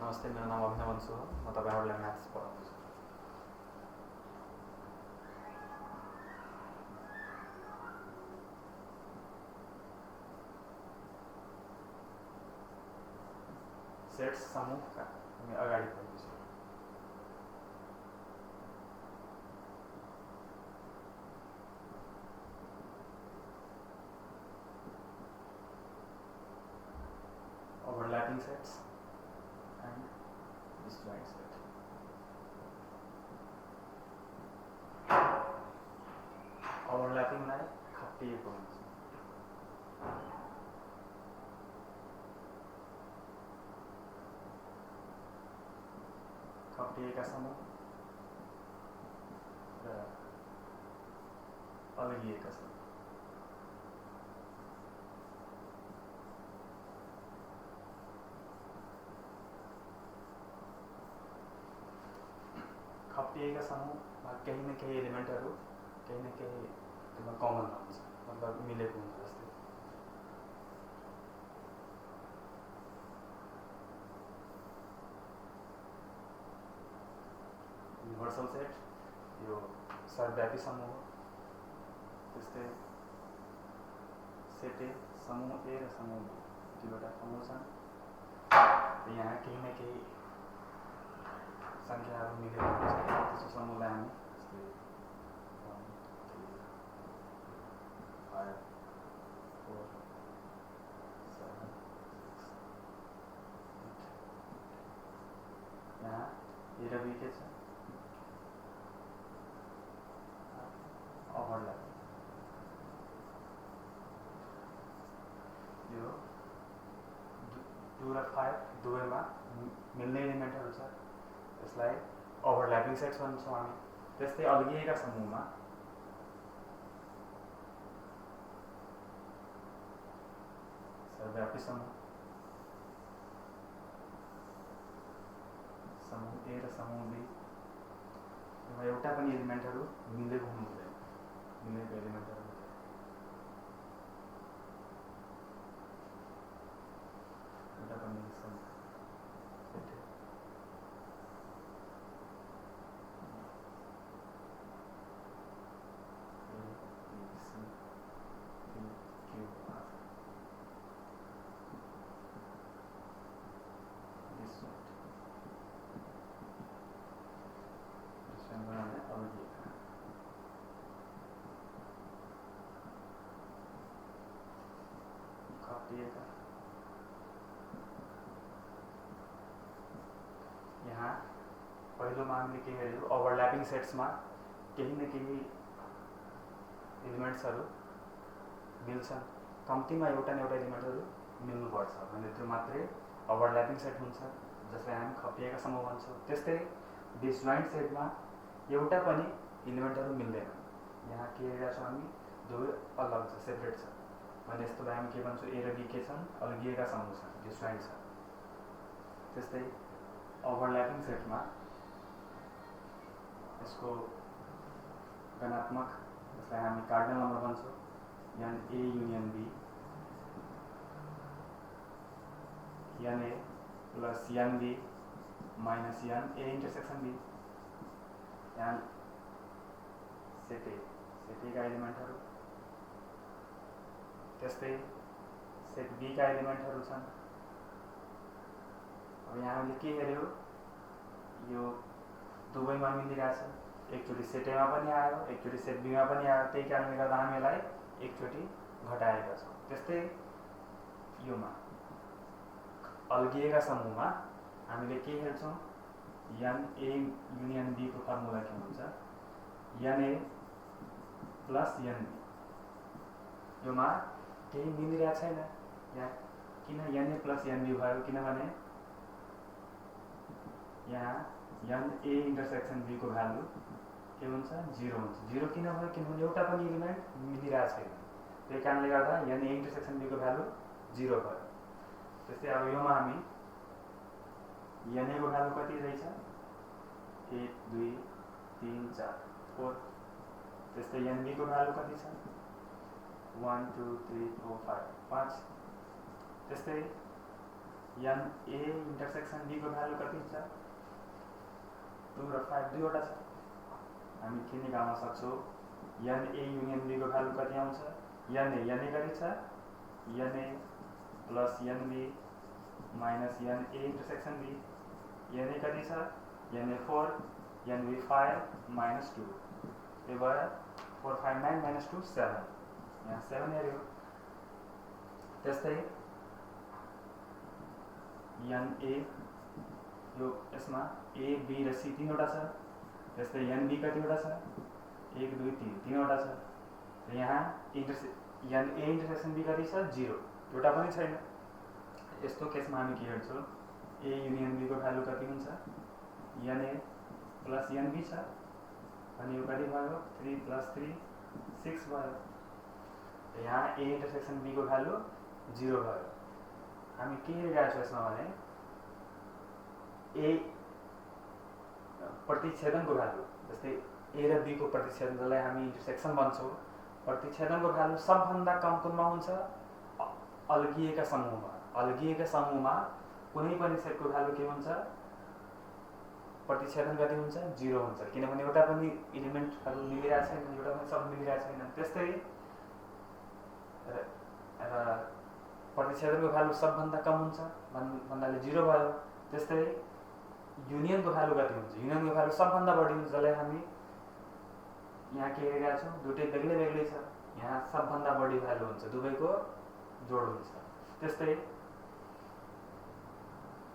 नमस्ते, मेरो नाम अभिनव वंशु हो। म तपाईहरुलाई म्याथ्स पढाउँछु। सेट्स समूहका हामी अगाडि बढ्दैछौँ। Overlapping sets and disjoint set. ओभरल्यापिङलाई खप्टिएको भन्छ। खप्टिएका समूह र अलगिएका समूह। खप्टिएका समूहमा केही न केही एलिमेन्टहरू केही न केही त्यसमा कमन हुन्छ, मतलब मिलेको हुन्छ। जस्तै युनिभर्सल सेट यो सर्वव्यापी समूह हो। त्यस्तै सेट ए, समूह ए र समूह बी दुईवटा समूह छन्। यहाँ केही न केही संख्याहरू मिलेको हुन्छ। त्यसो समूहलाई हामी जस्तै 1 3 5 4 7 6 8 यहाँ ए र बी के छ? ओभरल्याप। यो 2 र 5 दुवैमा मिल्ने एलिमेन्टहरू छ, त्यसलाई ओभरल्यापिङ सेट्स भन्छौँ हामी। त्यस्तै अलगिएका समूहमा सर्वव्यापी समूह, समूह ए र समूह बी, यसमा एउटा पनि एलिमेन्टहरू मिलेको हुँदैन, मिलेको एलिमेन्टहरू एउटा पनि यहाँ पहिलोमा हामीले के हेर्यौँ? ओभरल्यापिङ सेट्समा केही न केही एलिमेन्ट्सहरू मिल्छन्। कम्तीमा एउटा न एउटा एलिमेन्टहरू मिल्नुपर्छ भने त्यो मात्रै ओभरल्यापिङ सेट हुन्छ, जसलाई हामी खप्टिएका समूह भन्छौँ। त्यस्तै डिसजोइन्ट सेटमा एउटा पनि एलिमेन्टहरू मिल्दैन। यहाँ के हेरेका छौँ हामी? दुवै अलग छ, सेपरेट छ भने यस्तोलाई हामी के भन्छौँ? ए र बी के छन्? अलगिएका समूह छन्, डिसजोइन्ट छ। त्यस्तै ओभरल्यापिङ सेटमा यसको गणात्मक, जसलाई हामी कार्डिनल नम्बर भन्छौँ, यान ए युनियन बी, यान ए प्लस यान बी माइनस यान ए इन्टरसेक्सन बी, यान सेट ए का एलिमेन्टहरू। त्यस्तै सेट बी का एलिमेन्टहरू छन्। अब यहाँ हामीले के हेऱ्यौँ? यो दुवैमा मिलिरहेछ। एकचोटि सेट एमा पनि आयो, एकचोटि सेट बीमा पनि आयो। त्यही कारणले गर्दा हामी यसलाई एकचोटि घटाएका छौँ। त्यस्तै योमा अलगिएका समूहमा हामीले के हेर्छौँ? यान ए युनियन बी को फर्मुला के हुन्छ? यान ए प्लस यान बी। योमा केही मिलिरहेको छैन। यहाँ किन यान ए प्लस यान बी भयो? किनभने यहाँ यान ए इन्टरसेक्सन बी को भ्यालु के हुन्छ? 0 हुन्छ। 0 किन भयो? किनभने एउटा पनि एलिमेन्ट मिलिरहेको छैन। त्यही कारणले गर्दा यान ए इन्टरसेक्सन बी को भ्यालु 0 भयो। त्यस्तै अब योमा हामी यान ए को भ्यालु कति रहेछ? 1 2 3 4 4। त्यस्तै यान बी को भ्यालु कति छ? 1 2 3 4 5 5। त्यस्तै एन ए इन्टरसेक्सन बी को भ्यालु कति हुन्छ 2 र 5 दुईवटा छ हामी के निकाल्न सक्छौँ एन ए युनियन बी को भ्यालु कति आउँछ एन ए कति छ N A plus N B minus an A intersection B an A कति छ N A 4 N B 5 minus 2 त्यही भएर 4 5 9 माइनस 2 7 यहाँ 7 हेऱ्यो त्यस्तै एन ए यो यसमा ए बी र सी तीनवटा छ त्यस्तै एन बी कतिवटा छ 1 2 3 तीनवटा छ र यहाँ एन ए इन्टरसेक्सन बी कति छ 0 एउटा पनि छैन यस्तो केसमा हामी के गर्छौँ ए युनियन बी को भ्यालु कति हुन्छ N A plus N B छ अनि यो कति भयो 3 प्लस 3 6 भयो यहाँ ए इन्टरसेक्सन बी को भ्यालु 0 भयो हामी के हेरिरहेको छौँ यसमा भने ए प्रतिच्छेदनको भ्यालु जस्तै ए र बी को प्रतिच्छेदन जसलाई हामी इन्टरसेक्सन भन्छौँ प्रतिच्छेदनको भ्यालु सबभन्दा कम कुनमा हुन्छ अलगिएका समूहमा कुनै पनि सेटको भ्यालु के हुन्छ प्रतिच्छेदन कति हुन्छ 0 हुन्छ किनभने एउटा पनि इलिमेन्टहरु मिलिरहेको छैन एउटा पनि सब मिलिरहेको छैन त्यस्तै र प्रतिच्छेदनको भ्यालु सबभन्दा कम हुन्छ भन्नाले 0 भयो त्यस्तै युनियनको भ्यालु कति हुन्छ युनियनको भ्यालु सबभन्दा बढी हुन्छ जसलाई हामी यहाँ के हेरिरहेका छौँ दुटै बेग्लै बेग्लै छ यहाँ सबभन्दा बढी भ्यालु हुन्छ दुवैको जोड हुन्छ त्यस्तै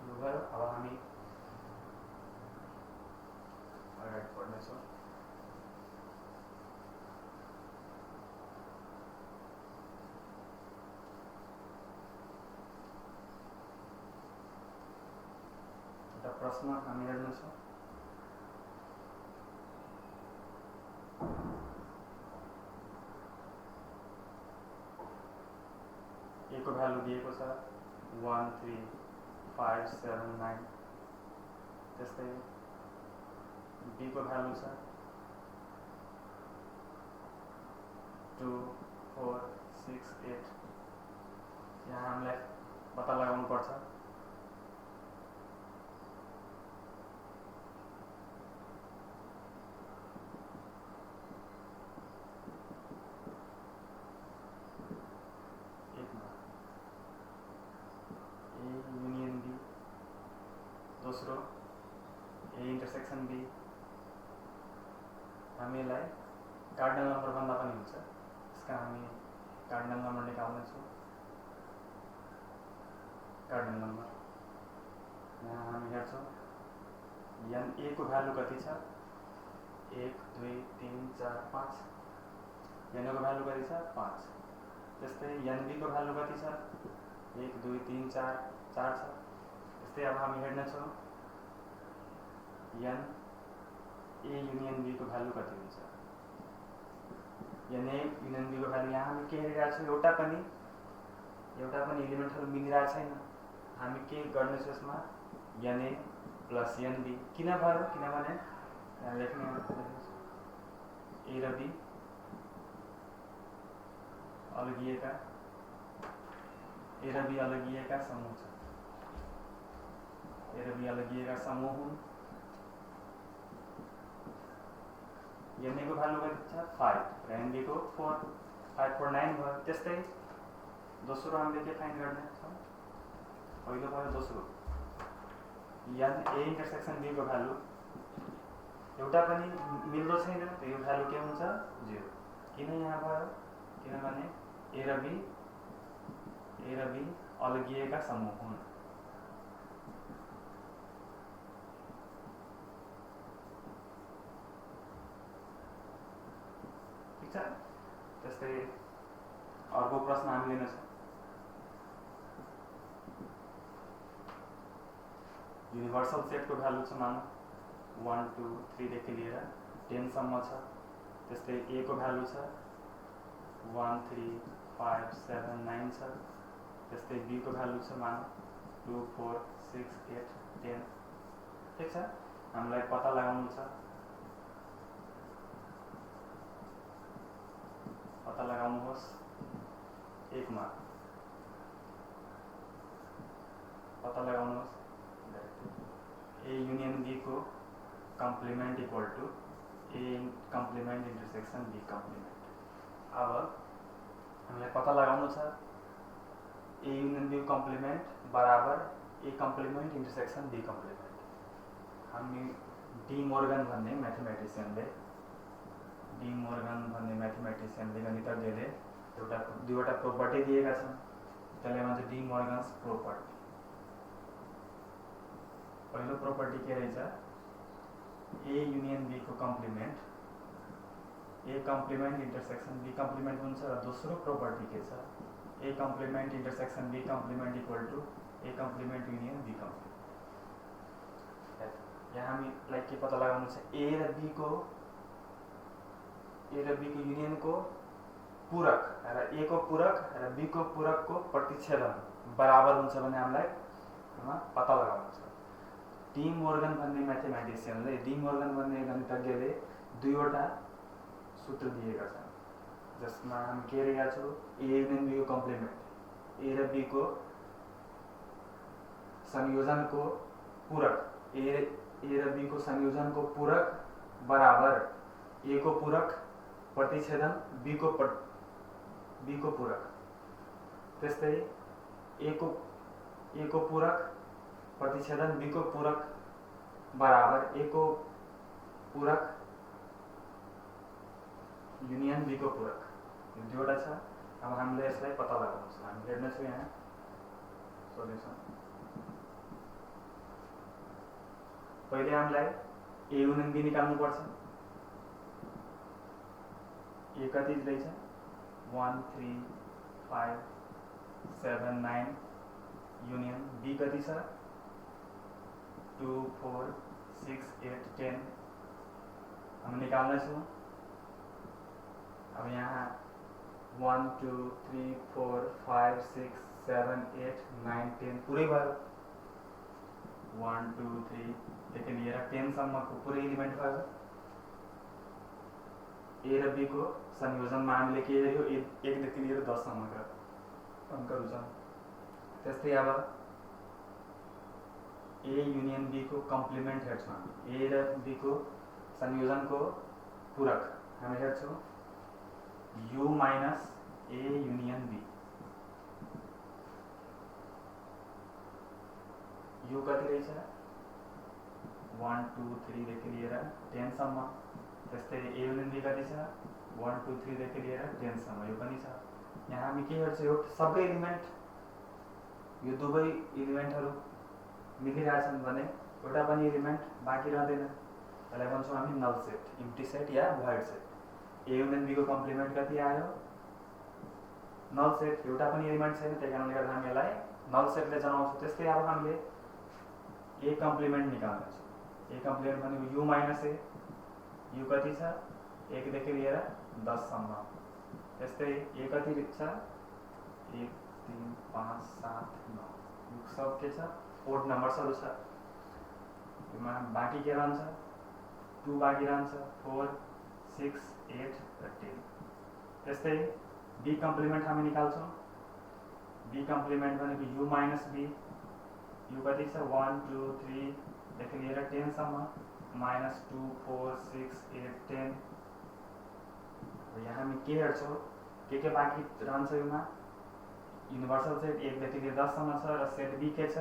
यो भयो अब हामी अगाडि बढ्नेछौँ एउटा प्रश्न हामी हेर्नेछौँ ए को भ्यालु दिएको छ 1 3 5 7 9 त्यस्तै बी को भ्यालु छ 2 4 6 8 यहाँ हामीलाई पत्ता लगाउनु पर्छ दोस्रो ए इन्टरसेक्सन बी हामीलाई कार्डिनल नम्बर भन्दा पनि हुन्छ यसका हामी कार्डिनल नम्बर निकाल्नेछौँ कार्डिनल नम्बर यहाँ हामी हेर्छौँ एन ए को भ्यालु कति छ 1 2 3 4 5 एन ए को भ्यालु कति छ 5 त्यस्तै एन बी को भ्यालु कति छ 1 2 3 4 4 छ त्यस्तै अब हामी हेर्नेछौँ एन ए युनियन बी को भ्यालु कति हुन्छ एन ए युनियन बी को भ्यालु यहाँ हामी के हेरिरहेको छौँ एउटा पनि इलिमेन्टहरु मिलिरहेको छैन हामी के गर्नेछौँ यसमा N A plus N B किन भयो किनभने यहाँ लेख्ने ए र बी अलगिएका समूह छ ए र बी अलगिएका समूह हुन् एन ए को भ्यालु कति छ 5 र एन बी को 4 5 4 9 भयो त्यस्तै दोस्रो हामीले के फाइन्ड गर्ने छ पहिलो भयो दोस्रो एन ए इन्टरसेक्सन बी को भ्यालु एउटा पनि मिल्दो छैन त यो भ्यालु के हुन्छ 0 किन यहाँ भयो किनभने ए र बी अलगिएका समूह हुन् त्यस्तै अर्को प्रश्न हामी लिनेछौँ युनिभर्सल सेटको भ्यालु छ मानौ 1 2 3 देखि लिएर 10 सम्म छ त्यस्तै ए को भ्यालु छ 1 3 5 7 9 छ त्यस्तै बी को भ्यालु छ मानौ 2 4 6 8 10 ठीक छ हामीलाई पत्ता लगाउनु छ पत्ता लगाउनुहोस् 1 मा पत्ता लगाउनुहोस् ए युनियन बी को complement equal to A complement intersection B complement. अब हामीलाई पत्ता लगाउनु छ ए युनियन बी कम्प्लिमेन्ट बराबर A complement intersection B complement. हामी डी मोर्गन भन्ने म्याथमेटिसियनले गणितज्ञले दुईवटा प्रोपर्टी दिएका छन्, त्यसलाई भन्छ डी मोर्गन्स प्रोपर्टी। पहिलो प्रोपर्टी के रहेछ, ए युनियन बी को complement A complement intersection B complement हुन्छ। र दोस्रो प्रोपर्टी के छ, A complement intersection B complement equal to A complement union B complement. यहाँ हामीलाई के पत्ता लगाउनु छ, ए र बी को युनियन को पूरक र ए को पूरक र बी को पूरक को प्रतिच्छेदन बराबर हुन्छ भने हामीलाई पत्ता लगाउनु छ। डी मोर्गन भन्ने म्याथमेटिसियनले गणितज्ञले दुईवटा सूत्र दिएका छन्, जसमा हामी के रहेका छौँ, ए युनियन बी को कम्प्लिमेन्ट ए र बी को संयोजन को पूरक ए र बी को संयोजन को पूरक बराबर ए को पूरक प्रतिच्छेदन बी को पूरक। त्यस्तै ए को पूरक प्रतिच्छेदन बी को पूरक बराबर ए को पूरक युनियन बी को पूरक। यो दुईवटा छ। अब हामीले यसलाई पत्ता लगाउनु छ। हामी हेर्नेछौँ यहाँ सोल्युसन। पहिले हामीलाई ए युनियन बी निकाल्नु पर्छ। ए कति रहेछ, 1 3 5 7 9 युनियन बी कति छ, 2 4 6 8 10 हम निकाल्नेछौँ। अब यहाँ 1 2 3 4 5 6 7 8 9 10 पुरै भयो। 1 2 3 देखि लिएर 10 सम्मको पुरै एलिमेन्ट भयो। ए र बी को संयोजनमा हामीले के हेर्यो, 1 देखि लिएर 10 सम्मका अङ्कहरू छन्। त्यस्तै अब ए युनियन बी को कम्प्लिमेन्ट हेर्छौँ। ए र बी को संयोजनको पूरक हामी हेर्छौँ, U minus A union B. U कति रहेछ, 1 2 3 देखि लिएर 10 सम्म। त्यस्तै ए युनियन बी कति छ, 1 2 3 देखि लिएर 10 सम्म। यो पनि छ। यहाँ हामी के हेर्छौँ, सबै एलिमेन्ट यो दुवै एलिमेन्टहरू मिलिरहेछन् भने एउटा पनि एलिमेन्ट बाँकी रहँदैन। त्यसलाई भन्छौँ हामी नल सेट, इम्प्टी सेट या void set. A union B को कम्प्लिमेन्ट कति आयो, नल सेट, एउटा पनि एलिमेन्ट छैन, त्यही कारणले गर्दा हामी यसलाई नल सेटले जनाउँछौँ। त्यस्तै अब हामीले ए कम्प्लिमेन्ट निकाल्नेछौँ। ए कम्प्लिमेन्ट भनेको यू माइनस ए, यू कति छ, 1 देखि लिएर 10 सम्म। त्यस्तै ए कति छ, 1 3 5 7 9 यो सब के छ, ओड नम्बर्सहरू छ। यसमा बाँकी के रहन्छ, 2 बाँकी रहन्छ, 4 6 8 र 10। त्यस्तै बी कम्प्लिमेन्ट हामी निकाल्छौँ। बी कम्प्लिमेन्ट भनेको यू माइनस बी, यू कति छ, 1 2 3 देखि लिएर 10 सम्म, माइनस 2 4 6 8 10। यहाँ हामी के हेर्छौँ, के बाँकी रहन्छ, यसमा युनिभर्सल सेट 1 देखि लिएर 10 सम्म छ र सेट बी के छ,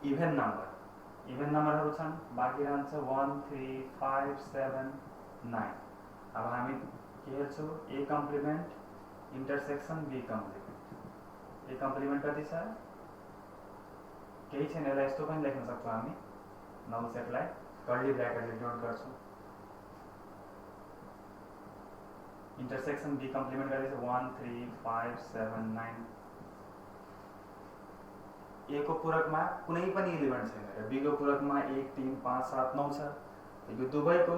इभेन नम्बरहरू छन्। बाँकी रहन्छ 1 3 5 7 9। अब हामी के हेर्छौँ, A complement intersection B complement. A complement कति छ, केही छैन, यसलाई यस्तो पनि लेख्न सक्छौँ हामी, नल सेटलाई कर्ली ब्र्याकेटले डिनोट गर्छौँ। इन्टरसेक्सन बी कम्प्लिमेन्ट कति छ, 1 3 5 7 9। ए को पूरकमा कुनै पनि एलिमेन्ट छैन र बी को पूरकमा 1 3 5 7 9 छ। यो दुवैको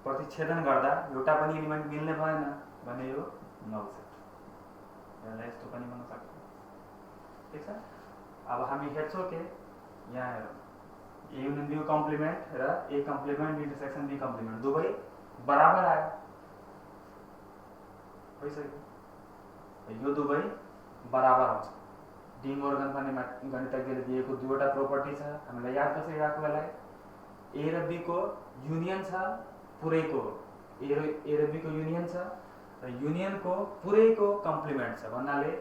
प्रतिच्छेदन गर्दा एउटा पनि एलिमेन्ट मिल्ने भएन भने यो नल सेट। यसलाई यस्तो पनि भन्न सक्छौँ। ठिक छ। अब हामी हेर्छौँ के यहाँ हेरौँ, ए युनियन बी कम्प्लिमेन्ट र ए कम्प्लिमेन्ट इन्टरसेक्सन बी कम्प्लिमेन्ट दुवै बराबर आयो, भइसक्यो। यो दुवै बराबर आउँछ। डी मोर्गन भन्ने गणितज्ञले दिएको दुईवटा प्रोपर्टी छ, हामीलाई याद कसरी राख्नुलाई ए र बी को युनियन छ पुरैको, ए र बी को युनियन छ र युनियन को पुरैको कम्प्लिमेन्ट छ भन्नाले ए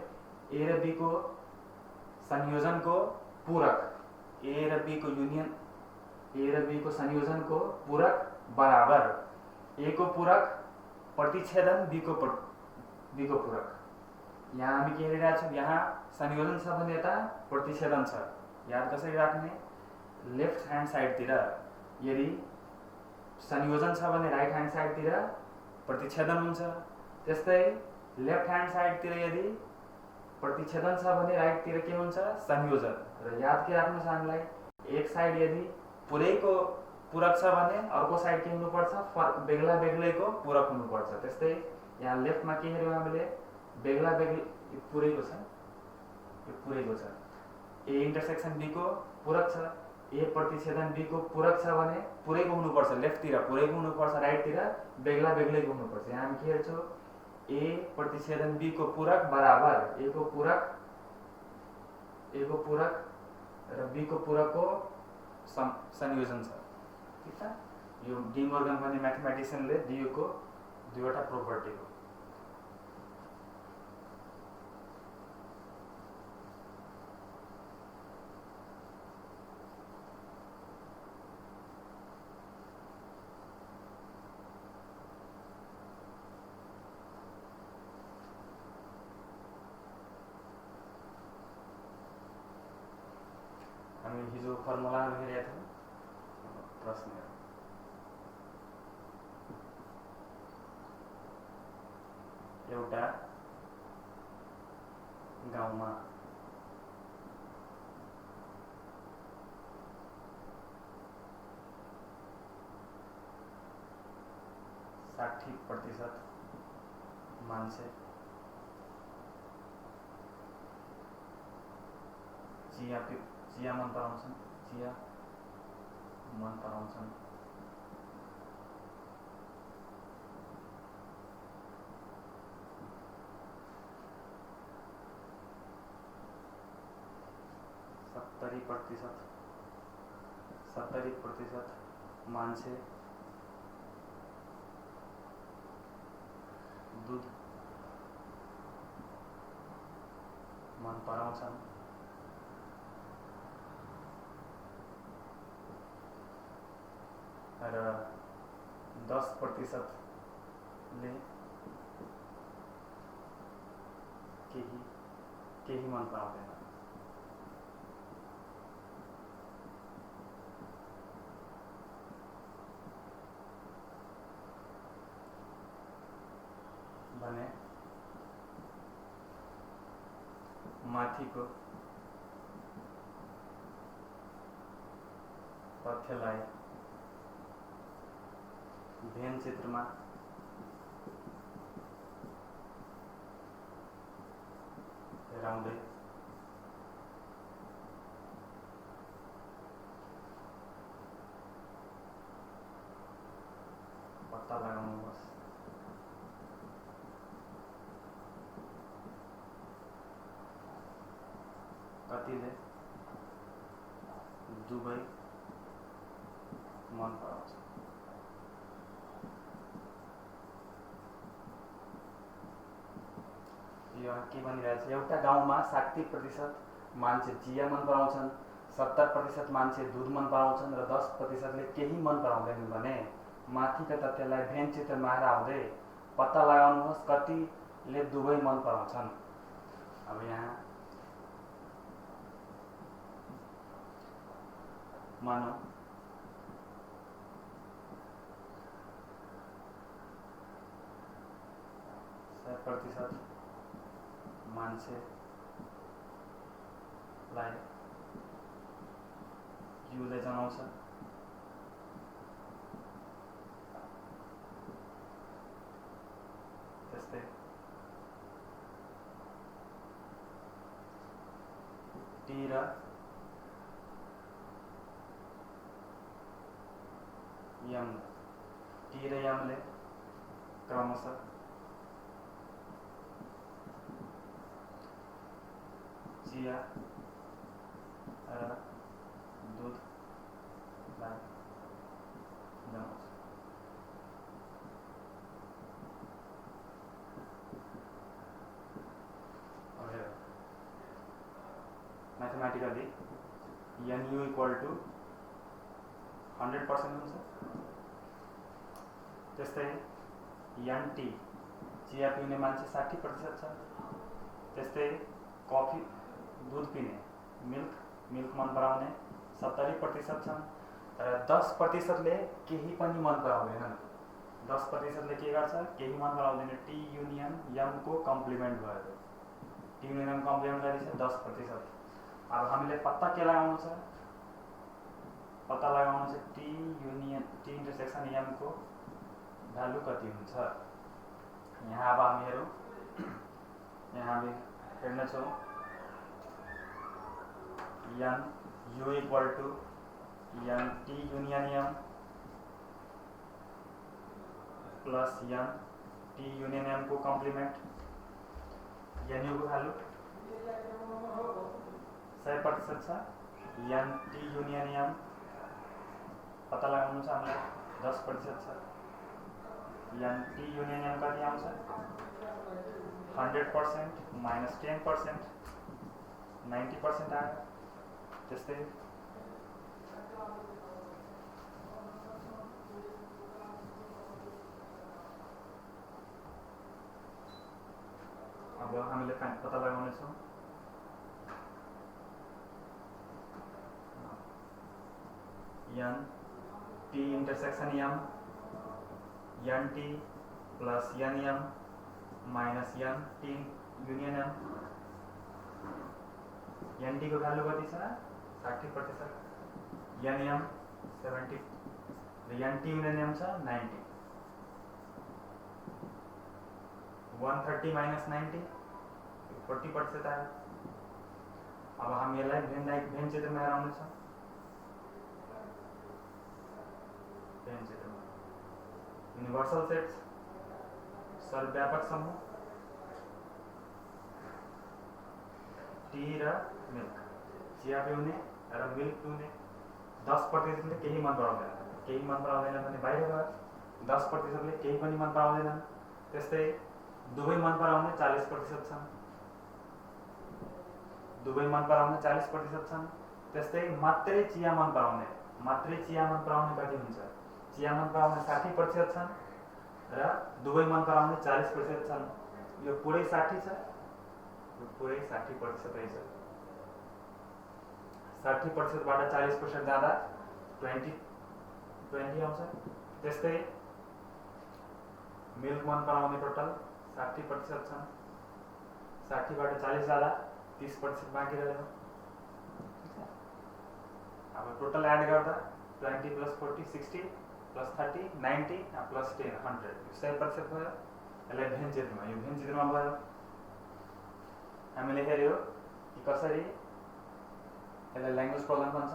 र बी को संयोजन को पूरक, ए र बी को युनियन, ए र बी को संयोजन को पूरक बराबर ए को पूरक प्रतिच्छेदन बी को पूरक। यहाँ हामी के हेरिरहेका छौँ, यहाँ संयोजन छ भने यता प्रतिच्छेदन छ। याद कसरी राख्ने, लेफ्ट ह्यान्ड साइडतिर यदि संयोजन छ भने राइट ह्यान्ड साइडतिर प्रतिच्छेदन हुन्छ, त्यस्तै लेफ्ट ह्यान्ड साइडतिर यदि प्रतिच्छेदन छ भने राइटतिर के हुन्छ, संयोजन। र याद के राख्नु छ हामीलाई, एक साइड यदि पुरैको पूरक छ भने अर्को साइड के हुनुपर्छ, बेग्ला बेग्लैको पूरक हुनुपर्छ। त्यस्तै यहाँ लेफ्टमा के हेर्यौँ हामीले, बेग्ला बेग्लै पुरैको छ, यो पुरैको छ, ए इन्टरसेक्सन बी को पूरक छ, ए प्रतिच्छेदन बी को पूरक छ भने पुरैको हुनुपर्छ, लेफ्टतिर पुरैको हुनुपर्छ, राइटतिर बेग्ला बेग्लैको हुनुपर्छ। यहाँ हामी के हेर्छौँ, ए प्रतिच्छेदन बी को पूरक बराबर ए को पूरक र बी को पूरकको संयोजन छ। ठीक छ, यो डी मोर्गन भन्ने म्याथमेटिसियनले दिएको दुईवटा प्रोपर्टी हो। हामी हिजो फर्मुलाहरू हेरेका थियौँ, प्रश्न एउटा गाउँमा 60% मान्छे चिया मन पराउँछन्, चिया मन पराउँछन्, सत्तरी प्रतिशत मान्छे दूध मन पराउँछन् र 10%ले केही मन पराउँदैन। भने माथिको तथ्यलाई भेन चित्रमा हेराउँदै पत्ता लगाउनुहोस्। कतिले दुबै मन पराउँछ। यो के भनिरहेछ, एउटा गाउँमा 60% मान्छे चिया मन पराउँछन्, 70% मान्छे दूध मन पराउँछन् र 10%ले केही मन पराउँदैनन् भने माथिका तथ्यलाई भेन चित्रमा हराउँदै पत्ता लगाउनुहोस् कतिले दुवै मन पराउँछन्। अब यहाँ मानौ 100% मान्छेलाई युले जनाउँछ, त्यस्तै टी र यमले क्रमशः चिया र दुधलाई जमाउँछ। म्याथमेटिकली NU इक्वल टु 100% हुन्छ। त्यस्तै NT चिया पिउने मान्छे 60% छ। त्यस्तै कफी दुध पिने मिल्क मन पराउने 70% छन् र 10%ले केही पनि मन पराउँदैनन्। 10%ले के गर्छ? केही मन पराउँदैन। टी युनियन एम को कम्प्लिमेन्ट भयो। टी युनियन एम कम्प्लिमेन्ट गरेछ 10%। अब हामीले पत्ता के लगाउनु छ? पत्ता लगाउनु छ टी इन्टरसेक्सन एम को भ्यालु कति हुन्छ। यहाँ अब हामीहरू हामी हेर्नेछौँ N U equal to N T union M plus N T union M को कम्प्लिमेन्ट। एनयु को भ्यालु 100% छ। एन टी युनियन एम पत्ता लगाउनु छ हामीलाई 10% छ। एन टी युनियन एम कति आउँछ? 100% माइनस 10% 90% आयो। त्यस्तै अब हामीले पत्ता लगाउनेछौँ N T intersection M N T plus N M minus N T union M. N T को भ्यालु कति छ? 60%। एन एम 70 र एन टी युनियन एम छ 90। 130 माइनस 90 40% आयो। अब हामी यसलाई भेन चित्रमा हेराउनु छ। भेन चित्रमा युनिभर्सल सेट्स सर्वव्यापक समूह टी र मिल्क चिया पिउने र मिल्क पिउने 10%ले केही मन पराउँदैन। केही मन पराउँदैन भने बाहिर गयो। 10%ले केही पनि मन पराउँदैनन्। त्यस्तै दुवै मन पराउने 40% छन्। दुवै मन पराउने 40% छन्। त्यस्तै मात्रै चिया मन पराउने कति हुन्छ? चिया मन पराउने 60% छन् र दुवै मन पराउने 40% छन्। यो पुरै 60 छ। यो पुरै 60% रहेछ। 60% बाट 40% जाँदा 20 आउँछ। त्यस्तै मिल्क मन पराउने टोटल 60% छन्। 60 बाट 40 जाँदा 30% बाँकी रह्यो। अब टोटल एड गर्दा 20 प्लस 40 60 प्लस 30 90 प्लस 10 100 100% भयो। यसलाई भेन चित्रमा भयो। हामीले हेर्यो कि कसरी यसलाई ल्याङ्ग्वेज प्रब्लम भन्छ।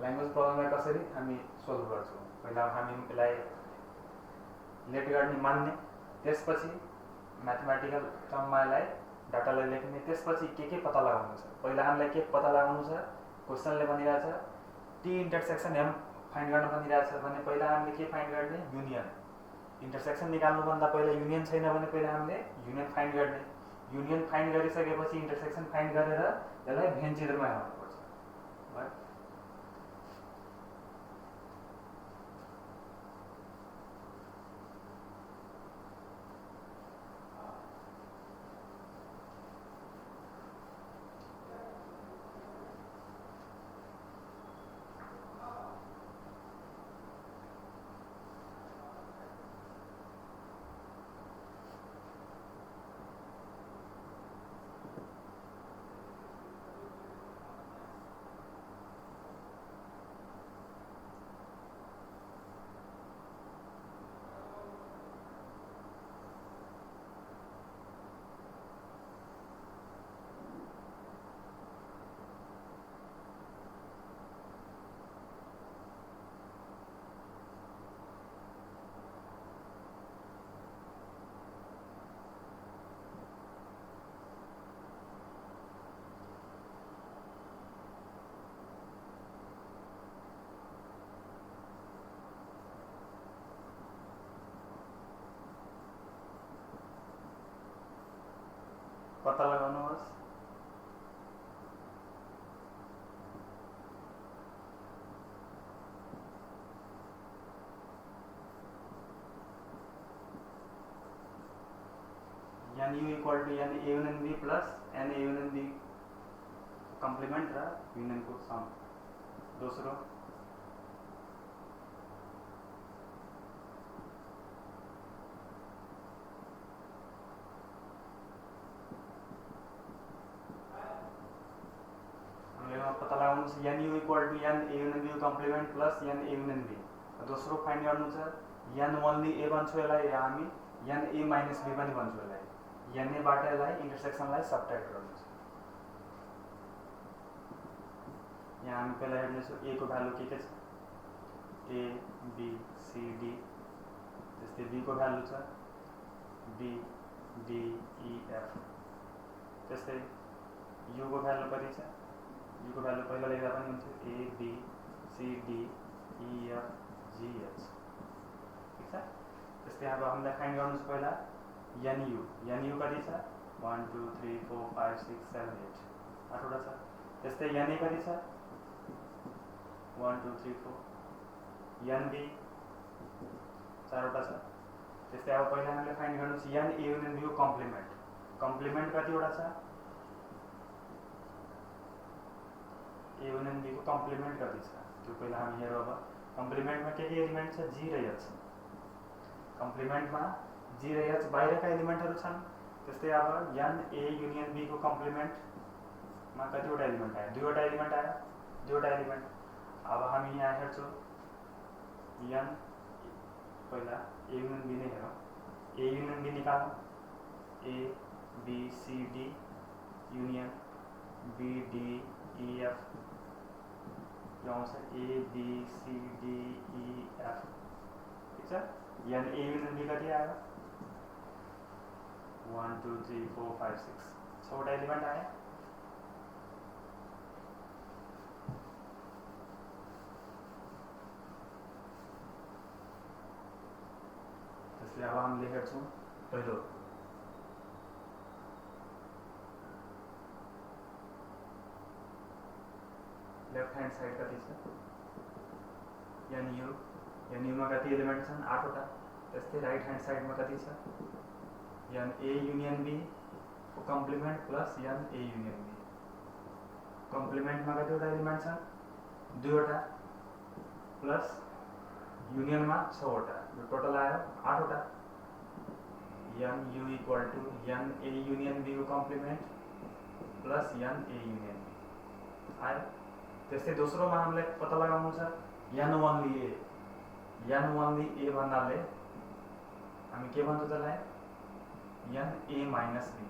ल्याङ्ग्वेज प्रब्लमलाई कसरी हामी सोल्भ गर्छौँ? पहिला हामी यसलाई लेट गर्ने मान्ने, त्यसपछि म्याथमेटिकल टर्ममा यसलाई डाटालाई लेख्ने, त्यसपछि के पत्ता लगाउनु छ। पहिला हामीलाई के पत्ता लगाउनु छ? क्वेसनले भनिरहेछ टी इन्टरसेक्सन एम फाइन्ड गर्न भनिरहेछ भने पहिला हामीले के फाइन्ड गर्ने? युनियन। इन्टरसेक्सन निकाल्नुभन्दा पहिला युनियन छैन भने पहिला हामीले युनियन फाइन्ड गर्ने। युनियन फाइन्ड गरिसकेपछि इन्टरसेक्सन फाइन्ड गरेर यसलाई भेन चित्रमा हेर्नुपर्छ। भयो। पत्ता लगाउनुहोस्। N U equal to N A union B plus N A union B complement र युनियन को सम। दोस्रो पता लगाउनु छ N U equal to N A union B complement plus N A union B. दोस्रो फाइन्ड गर्नु छ N only ए भन्छौँ यसलाई, या हामी एन ए माइनस बी पनि भन्छौँ यसलाई। एन ए बाट यसलाई इन्टरसेक्सनलाई सबट्र्याक्ट गर्नु छ। यहाँ हामी पहिला हेर्नेछौँ ए को भ्यालु के छ, ए बी सी डी। त्यस्तै बी को भ्यालु छ बी डी ई एफ। त्यस्तै यू को भ्यालु कति छ, यू को भ्यालु पहिला लेख्दा पनि हुन्थ्यो A B C D E F G H. ठिक छ। त्यस्तै अब हामीलाई फाइन्ड गर्नु छ पहिला एन यू कति छ 1 2 3 4 5 6 7 8 8वटा छ। त्यस्तै एन ए कति छ 1 2 3 4। एन बी 4वटा छ। त्यस्तै अब पहिला हामीले फाइन्ड गर्नु छ एन ए युनियन बी को कम्प्लिमेन्ट। कम्प्लिमेन्ट कतिवटा छ, ए युनियन बी को कम्प्लिमेन्ट कति छ त्यो पहिला हामी हेरौँ। अब कम्प्लिमेन्टमा के एलिमेन्ट छ, जी र एच। कम्प्लिमेन्टमा जी र एच बाहिरका एलिमेन्टहरू छन्। त्यस्तै अब एन ए युनियन बी को कम्प्लिमेन्टमा कतिवटा एलिमेन्ट आयो, दुईवटा एलिमेन्ट आयो, दुईवटा एलिमेन्ट। अब हामी यहाँ हेर्छौँ एन पहिला ए युनियन बी नै हेरौँ। ए युनियन बी निकालौँ, A B C D union B D E F यो आउँछ A B C D E F. ठिक छ। एन ए युनियन बी कति आयो 1 2 3 4 5 6 6वटा एलिमेन्ट आयो। त्यसले अब हामीले हेर्छौँ पहिलो लेफ्ट हैंड साइड कति छ एन यू में कति एलिमेंट छन् 8वटा। त्यस्तै राइट हैंड साइड में कति छ एन ए युनियन बी को complement plus N A union B. Complement में कतिवटा एलिमेंट छन् 2वटा प्लस युनियन में 6वटा, जो टोटल आयो 8वटा। N U equal to N A union B को complement plus N A union B आयो। त्यस्तै दोस्रोमा हामीले पत्ता लगाउनु छ N only A. N only A भन्नाले हामी के भन्छौँ त्यसलाई N A minus B.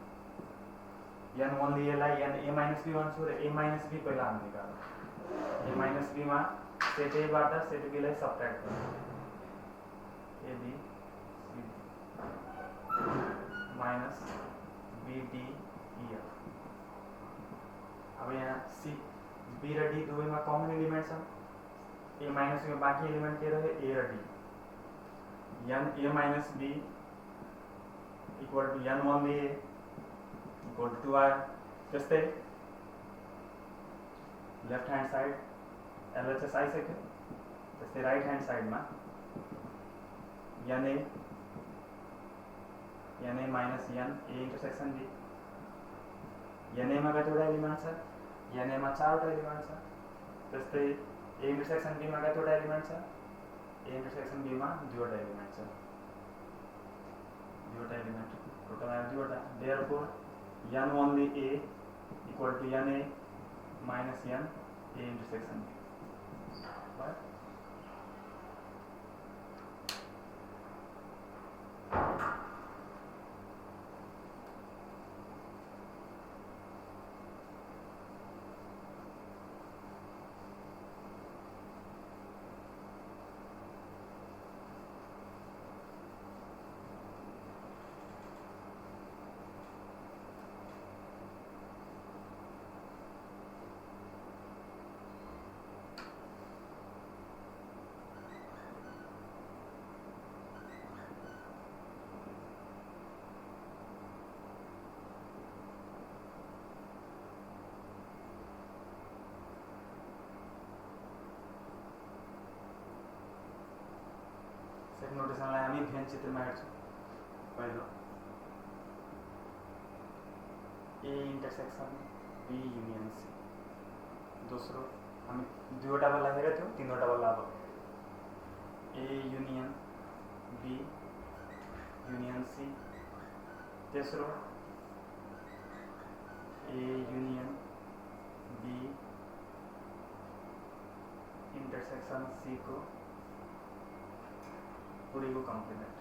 N only A लाई एन ए माइनस बी भन्छौँ र ए माइनस बी पहिला हामी निकाल्छौँ। ए माइनस बी में सेट ए बाट सेट बी लाई सबट्र्याक्ट गर्छौँ। A B C minus B D E F. अब यहाँ सी बी र डी दुवैमा कमन एलिमेंट छन्। ए माइनस में बाँकी एलिमेंट के रहे ए र D. N A minus B equal to n only A equal to आयो। त्यस्तै लेफ्ट हैंड साइड एलएचएस आइसक्यो। त्यस्तै राइट हैंड साइड में n A minus an A intersection B. An A में कतिवटा एलिमेंट छ, एन ए में 4वटा element छ। त्यस्तै ए इंटरसेक्शन बी में कतिवटा एलिमेंट छ, ए इंटरसेक्शन बी में 2वटा एलिमेंट छ। 2वटा एलिमेंट टोटल आयो 2वटा। Therefore N only A equal to N A minus an A intersection B. Scientific नोटेसनलाई हामी भेन चित्रमा हेर्छौँ। पहिलो A intersection B union C, दोस्रो हामी दुईवटा वाला हेरेको थियौँ, तीनवटा वाला अब A union B union C, तेस्रो A union B intersection C को पूरी को कम्प्लिमेंट।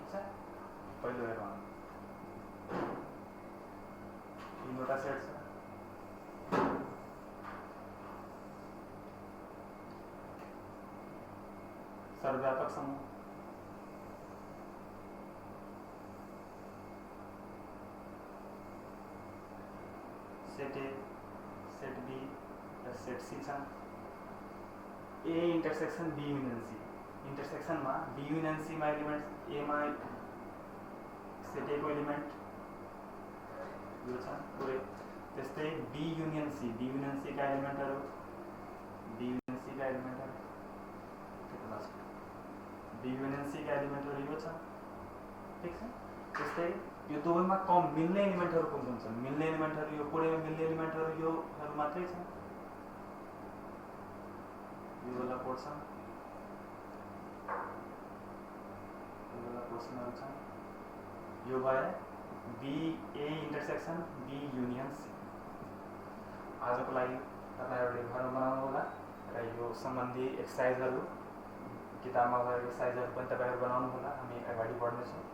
अच्छा पहिलो हेरौँ तीनवटा सेट छ। सर्वव्यापक समूह सेट ए सेट बी र सेट सी छन्। A intersection B union C, intersection में बी युनियन सी में एलिमेंट ए में सेट ए को एलिमेंट यो छ पुरै। त्यस्तै बी युनियन सी का एलिमेंटहरु बी युनियन सी का एलिमेंटहरु बी युनियन सी का एलिमेंटहरु यो छ, ठीक छ। त्यस्तै यो दुवैमा कम मिल्ने एलिमेंटहरु कुन कुन छन्? मिल्ने एलिमेंटहरु यो पुरैमा मिल्ने एलिमेंटहरु यो मात्रै छ, यो वाला पोर्सन पोर्सनहरु छन्। यो भए B A intersection B union C. आजको लागि तपाईहरुले घरमा बनाउनु होला र यो सम्बन्धी एक्सरसाइजहरु किताबमा भएको एक्सरसाइजहरु पनि तपाईहरु बनाउनु होला। हामी अगाडि बढ्नेछौँ।